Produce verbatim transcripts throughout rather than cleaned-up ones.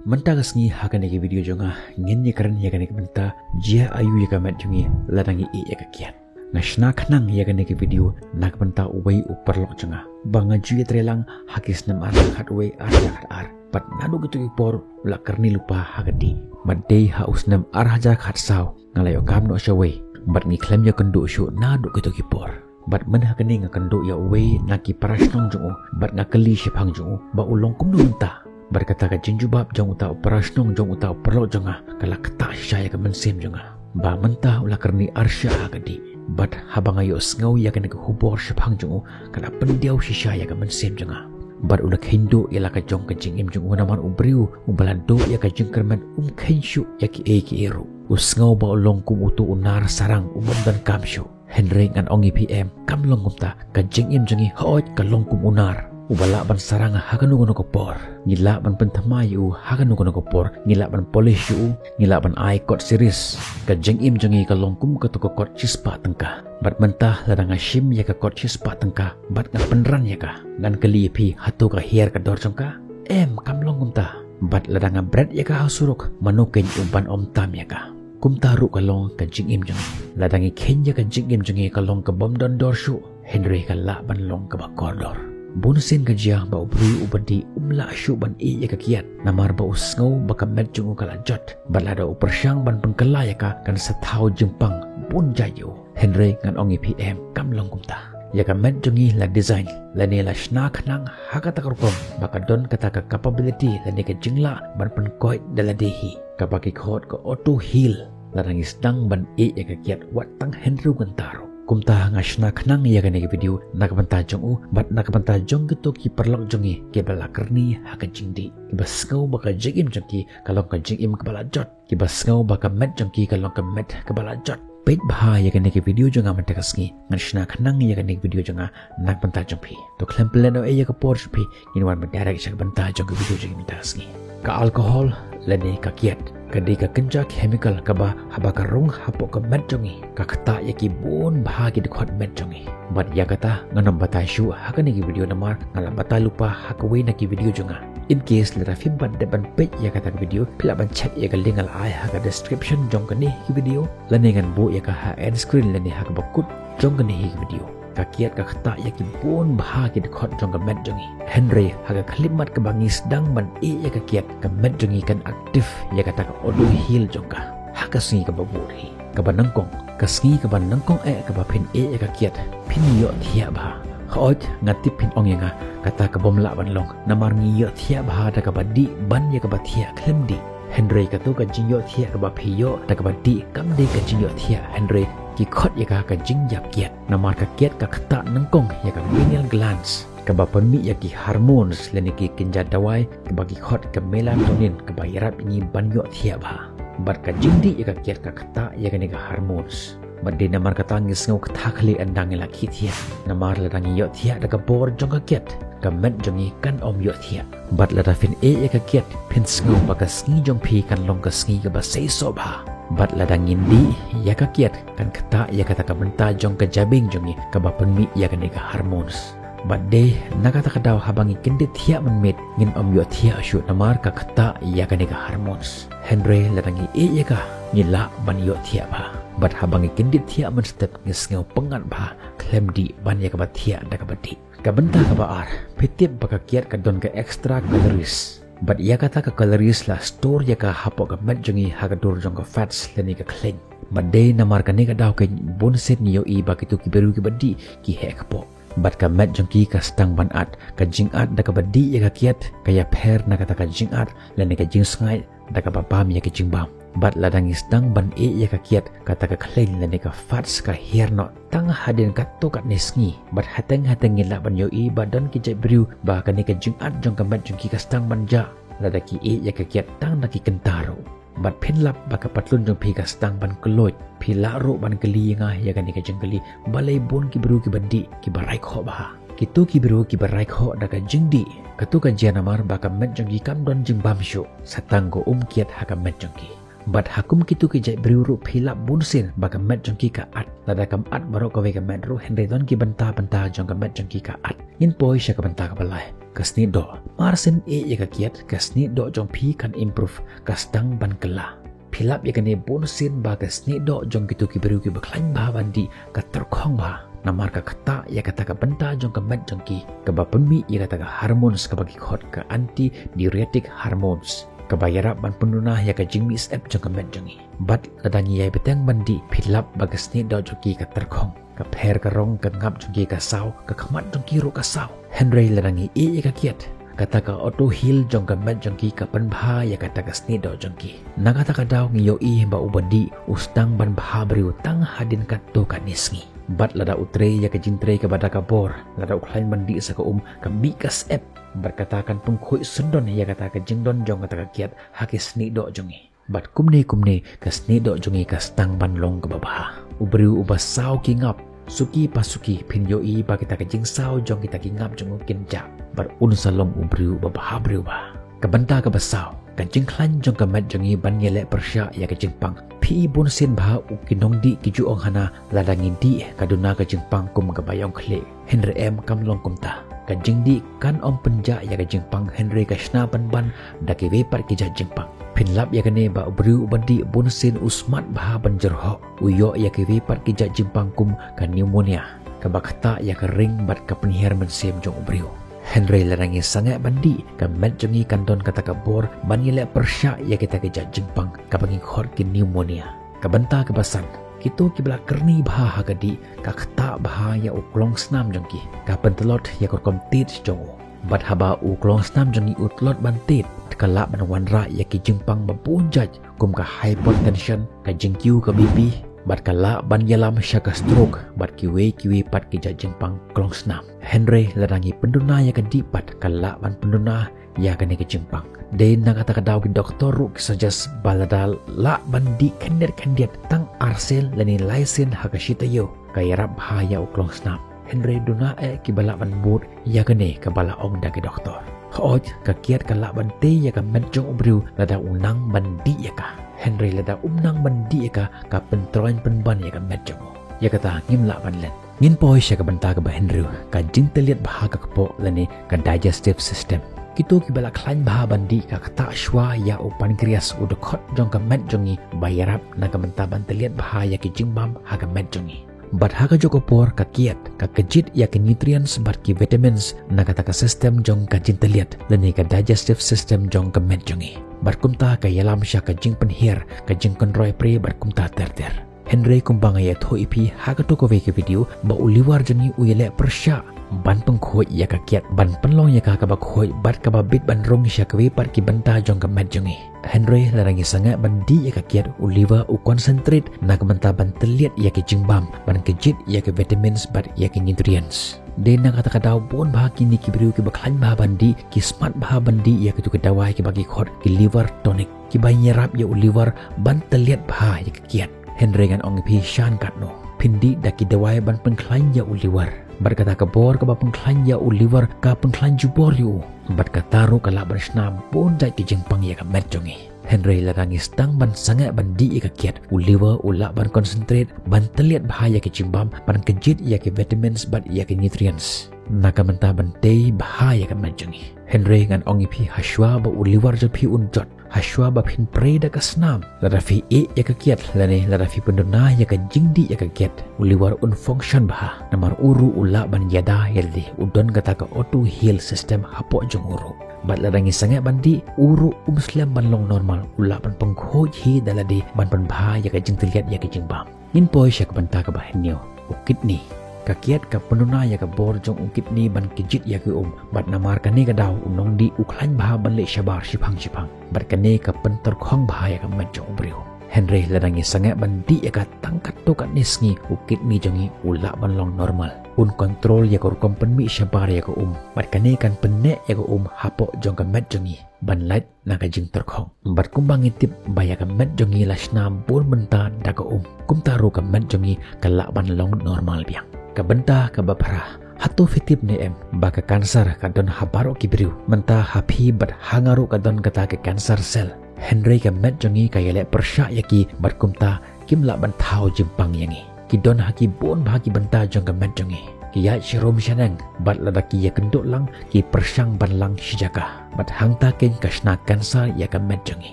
Mynta ka sngi ha kane ka video jong nga ngin ïakren ïa kane ka bynta, jia aiu ïa ka met jong ngi lada ngi ïeh ïa ka kiad. Nga shna khnang ïa kane ka video na ka bynta uwei u paralok jong nga ba nga ju ïatrei lang ha ki snem ar hajar khatwei ar hajar khatar. Bad naduh kito ki por u la kyrni lypa ha ka dih. Bad dei ha u snem ar hajar khatsaw nga la ïoh kam noh shawei bad ngi khlem ïakynduh shuh naduh kito ki por. Bad mynta ha kane nga kynduh ïa uwei na ki parashnong jong u bad nga kylli shaphang jong u ba u long kumno mynta. Bad kata ka jingjubab jong uta u parashnong jong uta u paralok jong nga ka la ktah shisha ïa ka mynsiem jong nga. Ba mynta u la kyrni ar shah ha ka dih. Bad haba nga ïohsngew ïa kane ka khubor shaphang jong u ka la pyndiaw shisha ïa ka mynsiem jong nga. Bad u la kheiñ duh ïa la ka jong ka jingim jong u namar u briew uba la duh ïa ka jingkyrmen um kheiñ shuh ïa kiei kiei ruh. U sngew ba u long kum uto u nar sarang um donkam shuh. Hynrei ngan ong ïa phi em, kam long kumta, ka jingim jong ngi hooid ka long kum u nar uba lah ban sarang ha kano kano ka por. Ngi lah ban pynthymmai ïa u ha kano kano ka por, ngi lah ban polish ïa u, ngi lah ban ai kot series. Ka jingim jong ngi ka long kum kato ka kot shispah tyngka. Bad mynta lada nga shim ïa ka kot shispah tyngka bad nga pynran ïa ka, ngan kylli ïa phi, hato ka hiar ka dor jong ka? Em, kam long kumta. Bad lada nga bret ïa ka ha surok, mano keiñ u ban ym tam ïa ka? Kumta ruh ka long ka jingim jong ngi. Lada ngi kheiñ ïa ka jingim jong ngi ka long ka bym don dor shuh, hynrei ka lah ban long kaba kordor. Bun sien ka jia ba u briew uba dih um lah shuh ban ïeh ïa ka kiad namar ba u sngew ba ka met jong u ka la jot. Bad lada u pyrshang ban pynkylla ïa ka kan sa thaw jingpang bun jait ïa u. Hynrei ngan ong ïa phi em, kam long kumta. Ïa ka met jong ngi la design lane la shna khnang ha kata ka rukom ba ka don kata ka capability lane ka jinglah ban pynkoit da lade hi, kaba ki khot ka auto heal. Lada ngi sdang ban ïeh ïa ka kiad wat tang hynriew kynta ruh. Kumta nga shna khnang ïa kane ka video na ka bynta jong u bad na ka bynta jong kito ki paralok jong ngi kiba la kyrni ha ka jingdih, kiba sngew ba ka jingim jong ki ka long ka jingim kaba la jot, kiba sngew ba ka met jong ki ka long ka met kaba la jot. Peit bha ïa kane ka video jong nga mynta ka sngi. Ngan shna khnang ïa kane ka video jong nga na ka bynta jong phi. To khlem pynlehnohei ïa ka por jong phi, ngin wan ban direct sha ka bynta jong ka video jong ngi mynta ka sngi. Ka alcohol lane ka kiad ka dei ka kynja chemical kaba haba ka rung hapoh ka met jong ngi ka ktah ïa ki bun bha ki dkhot met jong ngi. Bad ïa kata ngan ym batai shuh ha kane ka video namar nga la batai lypa ha kawei na ki video jong nga. In case lada phim pat dep ban peit ïa kata ka video, phi lah ban check ïa ka link nga la ai ha ka description jong kane ka video lane ngan buh ïa ka ha end screen lane ha kaba kut jong kane ka video. Ka kiad ka ktah ïa ki bun bha ki dkhot jong ka met jong ngi. Hynrei ha ka khyllipmat kaba ngi sdang ban ïeh ïa ka kiad, ka met jong ngi kan active ïa kata ka auto heal jong ka ha ka sngi kaba bud hi. Kaba nyngkong, ka sngi kaba nyngkong eh kaba phin ïeh ïa ka kiad phin ïohthiah bha. Hooid, nga tip phin ong ïa nga, kata ka bym lah ban long namar ngi ïohthiah bha da kaba dih ban ïa kaba thiah khlem dih. Hynrei kato ka jingïohthiah kaba phi ïoh da kaba dih kam dei ka jingïohthiah, hynrei ki khot ïa ka ka jingjap kiad. Namar ka kiad ka ktah nyngkong ïa ka pineal glands kaba pynmih ïa ki hormones lane ki kynja dawai kaba ki khot ka melatonin kaba ïarap ïa ngi ban ïohthiah bha. Bad ka jingdih ïa ka kiad ka ktah ïa kane ka hormones. Bad dei namar kata ngi sngew ktah khlieh ynda ngi la khie thiah. Namar lada ngi ïohthiah da ka bor jong ka kiad, ka met jong ngi kan ym ïohthiah. Bad lada phin ïeh ïa ka kiad, phin sngew ba ka sngi jong phi kan long ka sngi kaba seisoh bha. Bad lada ngin dih ïa ka kiad, kan ktah ïa kata ka bynta jong ka jabieng jong ngi kaba pynmih ïa kane ka hormones. Bad dei na kata ka daw haba ngi kyndit thiah mynmiet ngin ym ïohthiah shuh namar ka ktah ïa kane ka hormones. Hynrei lada ngi ïeh ïa ka, ngi lah ban ïohthiah bha. Bad haba ngi kyndit thiah mynstep ngi sngew pyngngad bha khlem dih ban ïa kaba thiah da kaba dih. Ka bynta kaba ar, phi tip ba ka kiad ka don ka extra calories. Bad ïa kata ka calories la store ïa ka hapoh ka met jong ngi ha ka dur jong ka fats lane ka khleiñ. Bad dei namar kane ka daw keiñ bun sien ngi ïohi ba kito ki briew kiba dih ki heh kpoh. Bad ka met jong ki ka sdang ban at, ka jingat da kaba dih ïa ka kiad ka ïapher na kata ka jingat lane ka jingsngaid da kaba bam ïa ka jingbam. Bad lada ngi sdang ban ïeh ïa ka kiad, kata ka khleiñ lane ka fats ka hiar noh tang hadien katto katne sngi. Bad hateng hateng ngi lah ban ïohi ba don ki jait briew ba kane ka jingat jong ka met jong ki ka sdang ban jah lada ki ïeh ïa ka kiad tang da ki kynta ruh. Bad phin lap ba ka patlun jong phi ka sdang ban kylluid. Phi lah ruh ban kylli ïa nga ïa kane ka jingkylli, balei bun ki briew kiba dih kiba raikhoh bha? Kito ki briew kiba raikhoh da ka jingdih, kato ka jia namar ba ka met jong ki kam don jingbam shuh, sa tang ka umkiad ha ka met jong ki. Bad ha kum kito ki jait briew ruh phi lap bunsien ba ka met jong ki ka at. Lada kam at baroh kawei ka met ruh, hynrei don ki bynta bynta jong ka met jong ki ka at. Ngin poi sha ka bynta kaba lai, ka snieh doh. Mar sien ïeh ïa ka kiad, ka snieh doh jong phi kan improve, ka sdang ban kylla. Phi lap ïa kane bunsien ba ka snieh doh jong kito ki briew kiba khlaiñ bha ban dih ka tyrkhong bha. Namar ka ktah ïa kata ka bynta jong ka met jong ki, kaba pynmih ïa kata ka hormones kaba ki khot ka antidiuretic hormones, kaba ïarap ban pynduna ïa ka jingmih syep jong ka met jong ngi. Bad lada ngi ïai bteng ban dih, phi lap ba ka snieh doh jong ki ka tyrkhong, ka pher ka rong, ka ngap jong ki ka saw, ka khmat jong ki ruh ka saw. Hynrei lada ngi ïeh ïa ka kiad, kata ka auto heal jong ka met jong ki ka pynbha ïa kata ka snieh doh jong ki. Na kata ka daw ngi ïohi ba uba dih u sdang ban bha briew tang hadien katto katne sngi. Bad lada u trei ïa ka jingtrei kaba da ka bor, lada u khlaiñ ban dih sa ka um, ka mih ka syep. Bad kata kan pynkhuid syndon ïa kata ka jingdon jong kata ka kiad ha ki snieh doh jong ngi. Bad kumne kumne ka snieh doh jong ngi ka sdang ban long kaba bha. U briew uba saw ki ngap, suki pa suki, phin ïohi ba kita ka jingsaw jong kita ki ngap jong u kin jah. Bad un sa long u briew uba bha briew bha. Ka bynta kaba saw, ka jingkhlaiñ jong ka met jong ngi ban ïaleh pyrshah ïa ka jingpang. Phi i bunsien bha u ki nongdih ki ju ong hana, lada ngi dih ka duna ka jingpang kum kaba ïong khlieh. Hynrei em, kam long kumta. Ka jingdih kan ym pynjah ïa ka jingpang, hynrei ka shna pynban da kiwei pat ki jait jingpang. Phin lap ïa kane ba u briew uba dih bunsien u smat bha ban jyrhoh, u ïoh ïa kiwei pat ki jait jingpang kum ka pneumonia, kaba ktah ïa ka ring bad ka pynhiar mynsiem jong u briew. Hynrei lada ngi sangeh ban dih, ka met jong ngi kan don kata ka bor ban ïaleh pyrshah ïa kita ki jait jingpang kaba ngi khot ki pneumonia. Ka bynta kaba san, kito kiba la kyrni bha ha ka dih, ka ktah bha ïa u klongsnam jong ki, ka pyntlot ïa ka rukom tied jong u. Bad haba u klongsnam jong ngi u tlot ban tied, ka lah ban wanrah ïa ki jingpang ba bun jait, kum ka hypertension, ka jingkiew ka B P, bad ka lah ban ïalam sha ka stroke, bad kiwei kiwei pat ki jait jingpang klongsnam. Hynrei lada ngi pynduna ïa ka dih pat, ka lah ban pynduna ïa kane ka jingpang. Dei na kata ka daw ki doktor ruh ki suggest ba lada lah ban dih khyndiat khyndiat tang ar sien lane lai sien ha ka shi taïew, ka ïarap bha ïa u klongsnam. Hynrei duna eh kiba lah ban bud ïa kane kaba la ong da ki doktor. Hooid, ka kiad ka lah ban tei ïa ka met jong u briew lada u nang ban dih ïa ka. Hynrei lada um nang ban dih ïa ka, ka pyntroiñ pynban ïa ka met jong u. Ïa kata ngim lah ban len. Ngin poi sha ka bynta kaba hynriew, ka jingtylliat bha ka kpoh lane ka digestive system. Kito kiba la khlaiñ bha ban dih ka ktah shuwa ïa u pancreas, u dkhot jong ka met jong ngi, ba ïarap na ka bynta ban tylliat bha ïa ki jingbam ha ka met jong ngi. Bad ha kajuh ka por ka kiad ka kjit ïa ki nutrients bad ki vitamins na kata ka system jong ka jingtylliat lane ka digestive system jong ka met jong ngi. Bad kumta ka ïalam sha ka jingpynhiar, ka jingkynroi pre bad kumta ter ter. Hynrei kumba nga ïathuh ïa phi ha kato kawei ka video ba u liver jong ngi u ïaleh pyrshah ban pynkhuid ïa ka kiad, ban pynlong ïa ka kaba khuid bad kaba bit ban rung sha kawei pat ki bynta jong ka met jong ngi. Hynrei lada ngi sangeh ban dih ïa ka kiad, u liver u concentrate na ka bynta ban tylliat ïa ki jingbam, ban kjit ïa ki vitamins bad ïa ki nutrients. Dei na kata ka daw bun bha kine ki briew kiba khlaiñ bha ban dih, ki smat bha ban dih ïa kito ki dawai kiba ki khot ki liver tonic, kiba ïarap ïa u liver ban tylliat bha ïa ka kiad. Hynrei ngan ong ïa phi shan katno, phin dih da ki dawai ban pynkhlaiñ ïa u liver. Bad kata ka bor kaba pynkhlaiñ ïa u liver ka pynkhlaiñ jubor ïa u. Bad kata ruh ka lah ban shna bun jait ki jingpang ïa ka met jong ngi. Hynrei lada ngi sdang ban sangeh ban dih ïa ka kiad, u liver u lah ban concentrate ban tylliat bha ïa ki jingbam, ban kjit ïa ki vitamins bad ïa ki nutrients na ka bynta ban tei bha ïa ka met jong ngi. Hynrei ngan ong ïa phi, ha shuwa ba u liver jong phi un jot, ha shuwa ba phin prei da ka snam, lada phi ïeh ïa ka kiad lane lada phi pynduna ïa ka jingdih ïa ka kiad, u liver un function bha. Namar u ruh u lah ban ïada ïa lade, u don kata ka auto heal system hapoh jong u ruh. Bad lada ngi sangeh ban dih, u ruh um slem ban long normal, u lah ban pynkhuid hi da lade ban pynbha ïa ka jingtylliat ïa ki jingbam. Ngin poi sha ka bynta kaba hynñiew, u kidney. Ka kiad ka pynduna ïa ka bor jong u kidney ban kjit ïa ki um, bad namar kane ka daw u nongdih u khlaiñ bha ban leit shabar shiphang shiphang. Bad kane ka pyntyrkhong bha ïa ka met jong u briew. Hynrei lada ngi sangeh ban dih ïa ka tang katto katne sngi, u kidney jong ngi u lah ban long normal. Un control ïa ka rukom pynmih shabar ïa ka um. Bad kane kan pynneh ïa ka um hapoh jong ka met jong ngi ban lait na ka jingtyrkhong. Bad kumba ngi tip ba ïa ka met jong ngi la shna bun mynta da ka um, kumta ruh ka met jong ngi ka lah ban long normal biang. Ka bynta kaba phra, hato phi tip ne em ba ka cancer ka don ha baroh ki briew? Mynta ha phi bad ha nga ruh ka don kata ka cancer cell. Hynrei ka met jong ngi ka ïaleh pyrshah ïa ki bad kumta kim lah ban thaw jingpang ïa ngi. Ki don ha ki bun bha ki bynta jong ka met jong ngi. Ki ïaid sharum shaneng bad lada ki ïakynduh lang ki pyrshang ban lang shi jaka. Bad hangta keiñ ka shna cancer ïa ka met jong ngi.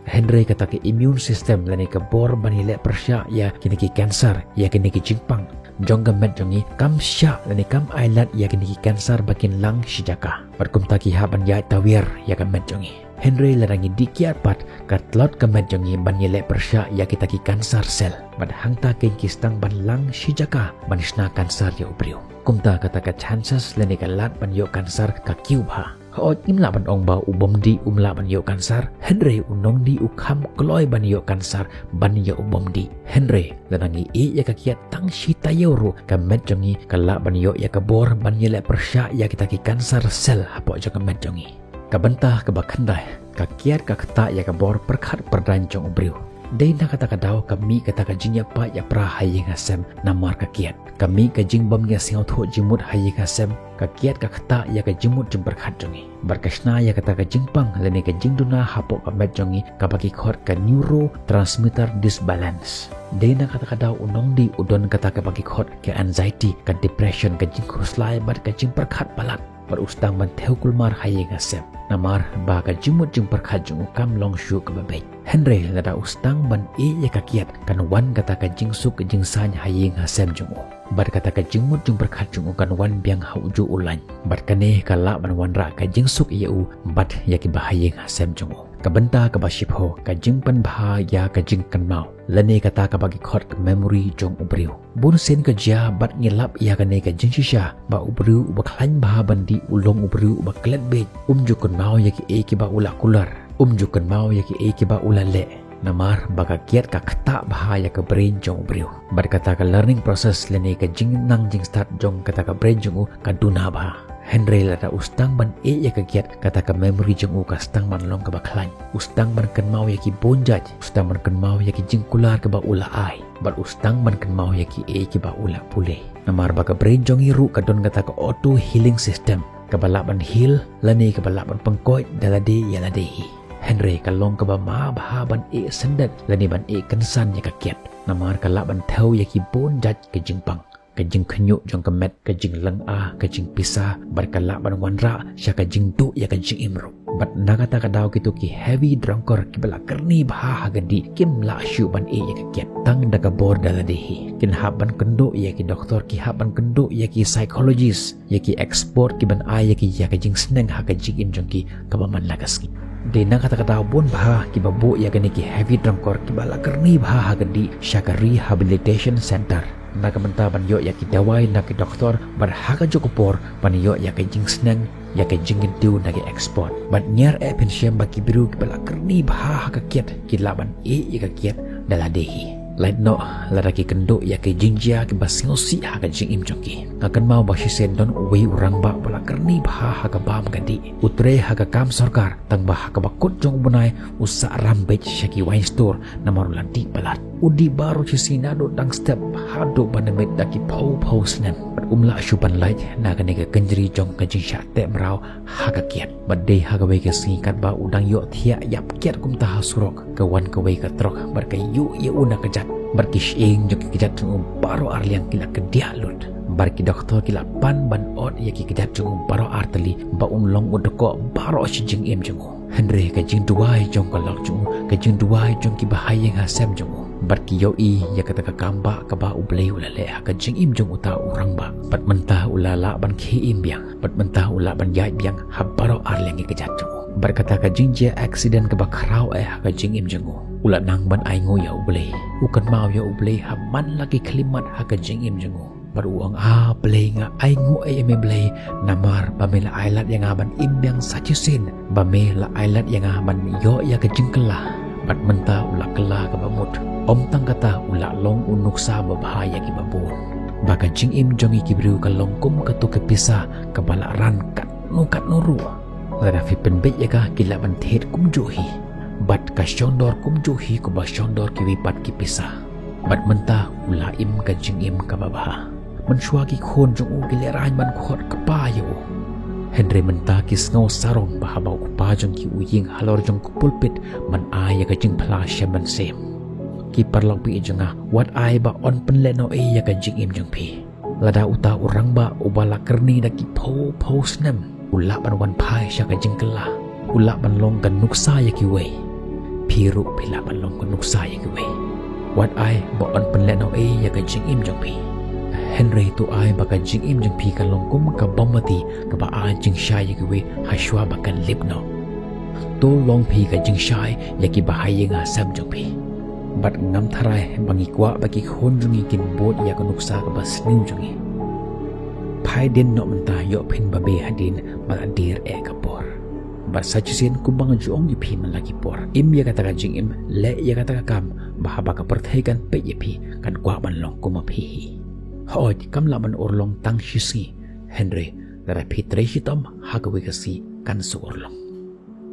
Hynrei kata ka immune system lane ka bor ban ïaleh pyrshah ïa kine ki cancer, ïa kine ki jingpang jong ka met jong ngi kam shah lane kam ailad ïa kine ki cancer ba kin lang shi jaka. Bad kumta ki hap ban ïaid tawiar ïa ka met jong ngi. Hynrei lada ngi dih kiad pat ka tlot ka met jong ngi ban ïaleh pyrshah ïa kita ki cancer cell. Bad hangta keiñ ki sdang ban lang shi jaka ban shna cancer ïa u briew. Kumta kata ka chances lane ka lad ban ïoh cancer ka kiew bha. Hooid, ngim lah ban ong ba u bym dih um lah ban ïoh cancer, hynrei u nongdih u kham kloi ban ïoh cancer ban ïa u bym dih. Hynrei lada ngi ïeh ïa ka kiad tang shi taïew ruh ka met jong ngi ka lah ban ïoh ïa ka bor ban ïaleh pyrshah ïa kita ki cancer cell hapoh jong ka met jong ngi. Ka bynta kaba khyndai, ka kiad ka ktah ïa ka bor pyrkhat pyrdaiñ jong u briew. Dei na kata ka daw ka mih kata ka jingïapait ïapra ha ïing ha sem namar ka kiad. Ka mih ka jingbym ïasngewthuh jingmut ha ïing ha sem, ka kiad ka ktah ïa ka jingmut jingpyrkhat jong ngi. Bad ka shna ïa kata ka jingpang lane ka jingduna hapoh ka met jong ngi kaba ki khot ka neurotransmitter disbalance. Dei na kata ka daw u nongdih u don kata kaba ki khot ka anxiety, ka depression, ka jingkhuslai bad ka jingpyrkhat palat. Bad u sdang ban thew kulmar ha ïing ha sem. Namar ba ka jingmut jingpyrkhat jong u kam long shuh kaba beit. Hynrei lada u sdang ban ïeh ïa ka kiad kan wan kata ka jingsuk ka jingsaiñ ha ïing ha sem jong u. Bad kata ka jingmut jingpyrkhat jong u kan wan biang ha ujuh u laiñ. Bad kane ka lah ban wanrah ka jingsuk ïa u bad ïa kiba ha ïing ha sem jong u. Ka bynta kaba shiphew, ka jingpynbha ïa ka jingkynmaw. Lane kata kaba ki khot ka memory jong u briew. Bun sien ka jia bad ngi lap ïa kane ka jingshisha ba u briew uba khlaiñ bha ban dih u long u briew uba klet beit, um ju kynmaw ïa kiei kiba u la kular, um ju kynmaw ïa kiei kiba u la leh. Namar ba ka kiad ka ktah bha ïa ka brain jong u briew. Bad kata ka learning process lane ka jingnang jingstad jong kata ka brain jong u ka duna bha. Hynrei lada u sdang ban ïeh ïa ka kiad, kata ka memory jong u ka sdang ban long kaba khlaiñ. U sdang ban kynmaw ïa ki bun jait, u sdang ban kynmaw ïa ki jingkular kaba u la ai. Bad u sdang ban kynmaw ïa kiei kiba u la pule. Namar ba ka brain jong ngi ruh ka don kata ka auto healing system, kaba lah ban heal lane kaba lah ban pynkhiah da lade ïa lade hi. Hynrei ka long kaba ma bha ban ïeh syndet lane ban ïeh kynsan ïa ka kiad. Namar ka lah ban thew ïa ki bun jait ka jingpang. Ka jingkhynñiuh jong ka met, ka jinglynga, ka jingpisa, bad ka lah ban wanrah sha ka jingduh ïa ka jingim ruh. Bad na kata ka daw kito ki heavy drinker kiba la kyrni bha ha ka dih kim lah shuh ban ïeh ïa ka kiad. Tang da ka bor da lade hi kin hap ban kynduh ïa ki doktor, ki hap ban kynduh ïa ki psychologist, ïa ki expert kiban ai ïa ki ïa ka jingsneng ha ka jingim jong ki kaba man la ka sngi. Dei na kata ka daw bun bha kiba buh ïa kane ki heavy drinker kiba la kyrni bha ha ka dih sha ka rehabilitation center. Na ka bynta ban ïoh ïa ki dawai na ki doktor bad ha kajuh ka por ban ïoh ïa ka jingsneng, ïa ka jingkyntiew na ki expert. Bad ngi ïa pynshai ba ki briew kiba la kyrni bha ha ka kiad ki lah ban ïeh ïa ka kiad da lade hi. Lait noh lada ki kynduh ïa ka jingjia kiba sngewsih ha ka jingim jong ki. Nga kynmaw ba shisien don uwei u rangbah ba la kyrni bha ha ka bam ka dih. U trei ha ka kam sorkar, tang ba ha kaba kut jong u bnai u sah ram beit sha ki wine store namar u la dih palat. U dih baroh shi sngi naduh dang step haduh ba na miet da ki phew phew snem. Bad um lah shuh ban lait na kane ka kynjri jong ka jingshah teh mraw ha ka kiad. Bad dei ha kawei ka sngi katba u dang ïoh thiah ïap kiad kumta ha surok, ka wan kawei ka trok bad ka ïuh ïa u na kjat. Bad ki shyieng jong ki kjat jong u baroh arliang ki la kdiah lut. Bad ki doktor ki la pan ban ot ïa ki kjat jong u baroh artylli ba un long u dkoh baroh shi jingim jong u. Hynrei ka jingduwai jong ka lok jong u, ka jingduwai jong kiba ha ïing ha sem jong u, bad ki ïohi ïa kata ka kambah kaba U Blei u la leh ha ka jingim jong uta u rangbah. Bad mynta u la lah ban khie im biang. Bad mynta u lah ban ïaid biang ha baroh arliang ki kjat jong u. Bad kata ka jingjia accident kaba khraw eh ha ka jingim jong u, u la nang ban ainguh ïa U Blei. U kynmaw ïa U Blei ha man la ki khyllipmat ha ka jingim jong u. Bad u ong, A Blei, nga ainguh ïa me Blei, namar ba me la ailad ïa nga ban im biang sa shisien, ba me la ailad ïa nga ban ïoh ïa ka jingkylla. Bad mynta u la kylla kaba mut. Ym tang kata, u la long u nuksa babha ïa kiba bun. Ba ka jingim jong ngi ki briew ka long kum kato ka pisa kaba la ran katno katno ruh. Lada phi pynbeit ïa ka, ki lah ban thied kumjuh hi. Bad ka shon dor kumjuh hi kumba shon dor kiwei pat ki pisa. Bad mynta u la im ka jingim kaba bha. Mynshuwa ki khun jong u ki lehraiñ ban khot kpa ïa u. Hynrei mynta ki sngew sarong ba haba u kpa jong ki u ïeng halor jong ka pulpit ban ai ïa ka jingphla sha mynsiem. Ki paralok baieit jong nga, wat ai ba un pynlehnohei ïa ka jingim jong phi. Lada uta u rangbah uba la kyrni da ki phew phew snem u lah ban wan phai sha ka jingkylla, u lah ban long ka nuksa ïa kiwei, phi ruh phi lah ban long ka nuksa ïa kiwei. Wat ai ba un pynlehnohei ïa ka jingim jong phi. Hynrei to ai ba ka jingim jong phi kan long kum ka bymwati kaba ai jingshai ïa kiwei ha shuwa ba kan lip noh. To long phi ka jingshai ïa kiba ha ïing ha sem jong phi. Bad ngam tharai ba ngi kwah ba ki khun jong ngi kin bud ïa ka nuksa kaba sniew jong ngi. Phai dien noh mynta, ïoh phin babe hadien ba la dier eh ka por. Bad sa shisien kumba nga ju ong ïa phi man la ki por, im ïa kata ka jingim, leh ïa kata ka kam, ba haba ka pyrthei kan peit ïa phi kan kwah ban long kum ma phi hi. Hooid, kam lah ban urlong tang shi sngi, hynrei lada phi trei shitom, ha kawei ka sngi kan sa urlong.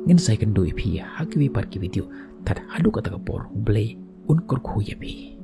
Ngin sa ïakynduh ïa phi ha kiwei pat ki video, tad haduh kata ka por U Blei un kyrkhu ïa phi.